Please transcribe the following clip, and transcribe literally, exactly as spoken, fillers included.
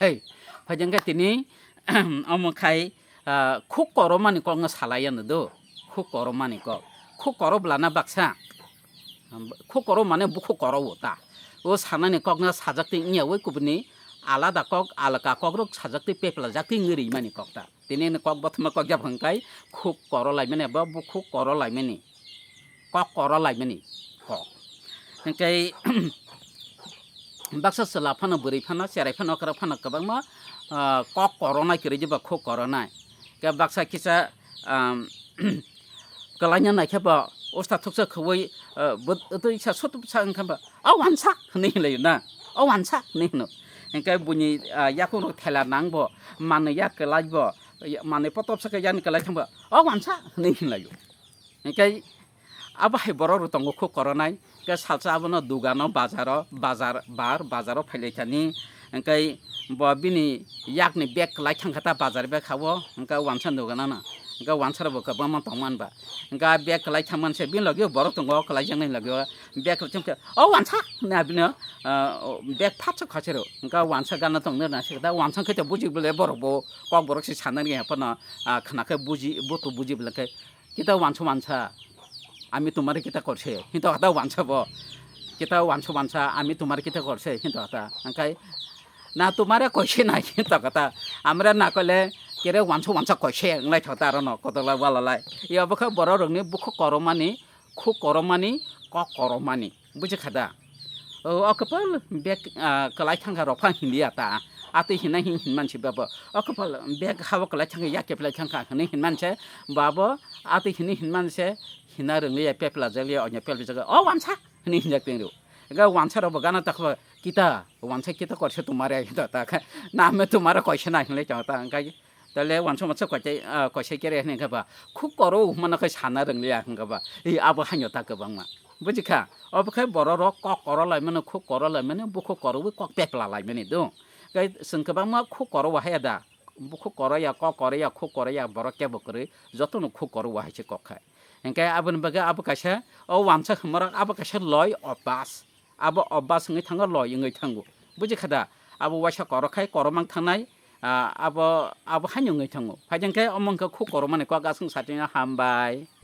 Hei, phaijeng khe tini omo khai, ah, khuk koromani kokno salai ano do. Khuk koromani kok. Khuk koro blana baksa. Khuk koro mane bukhuk koro o ta. O sanani kokno sajak twi wngya wi kubuni alada kok, alaka kokrok sajak twi peplajak twi wngwi rimani kok ta. Tini ni kok bothoma kok ya bwkhang kai khuk koro laimani abo bukhuk koro laimani. Kok koro laimani kok. Hingkai baksa chwla phano, bwrwi phano, cherai phano, kwrak phano kwbangma, ah, kok koronai kwrwi jeba khuk koronai. Khe baksa kisa, um, kwlaina naikhe bo usta thuksa khwui, ah, bo-, twi sa sut sa wngkha ba, "O wansa," hwnwi hinlaio na, "O wansa," hwnwi hino. Hingke buini, ah, yakung rok thela nang bo, manwi yak kwlai bo, ya-, manwi potop sa khe yani kwlai thang bo, "O wansa," hwnwi hinlaio. Hingke abo hai borok rok tongo khuk koronai. Hingke salsa abono dugano, bazaro, bazar, bar, bazaro phailai thani. Hingke bo bini yakni bag kwlai thang kha ta, bazar bag ha o. Hingke wansa dugano no. Hingke wansa rok bo kwbangma tong man ba. Hingke a bag kwlai thang man se bini logi o borok tongo, kwlai jaknai logi o. Bag kwlai thang khe, "O wansa," hwnwi abini, ah, bag phatsa khachero. Hingke wansa gana tong nai na se da wansa khe to buji bole borok bo kok borok se sanani ya phano, ah, khna khe buji, bo to buji bole khe. Kita wansa wansa, "Ami tumare kita korse," hinto kata wansa bo. "Kita wansa wansa, ami tumare kita korse," hinto kata. Hingkai, "Na tumare koise nai," hinto kata. "Amra na koile kere wansa wansa koise," wnglai thota arono kotoklai walalai. Iya bokha borok rokni bukhuk koromani, khuk koromani, kok koromani. Buji kha da? O, o kwpal bag, ah, kwlai thang kha rok phang hinliya ta. Atwi hinai hin, hin man si babo. O kwpal bag ha o kwlai thang kha, ya keplai thang kha hinwi hin man se. Babo atwi hinwi hin man se. Hina rwngliya, pepla jakliya, onya pepla jakliya. "O wansa," hinwi hinjak teng ro. Ga wansa rok bo gana ta kha, "Kita, wansa kita korse tumare," hinta ta kha. "Na ame tumare koise na," hinlai chong ta. Hingkai Tale wansa wansa koitai, ah, koisai kere hwnwi khe ba, khuk koro mano khe sana rwngliya hwnkha ba, ei abo haino ta kwbangma. Buji kha? Obo khe borok rok kok koro lai mano, khuk koro lai mano, bukhuk koro wi kok pepla lai mani do. Khe chwng kwbangma khuk koro wahaya da, bukhuk koro ya, kok koro ya, khuk koro ya, borok kebo kwrwi, jotono khuk koro wahai se kok khai. Hwnkhe aboni bagwi abo kaisa, o wansa hwnmarok abo kaisa loi obas. Abo obas wngwi thango, loi wngwi thango. Buji kha da? Abo waisa koro khai koro mang thangnai, ah, abo, abo haino wngwi thango. Phaijeng khe omo wngkha khuk koromani kok aswk satingno hambai.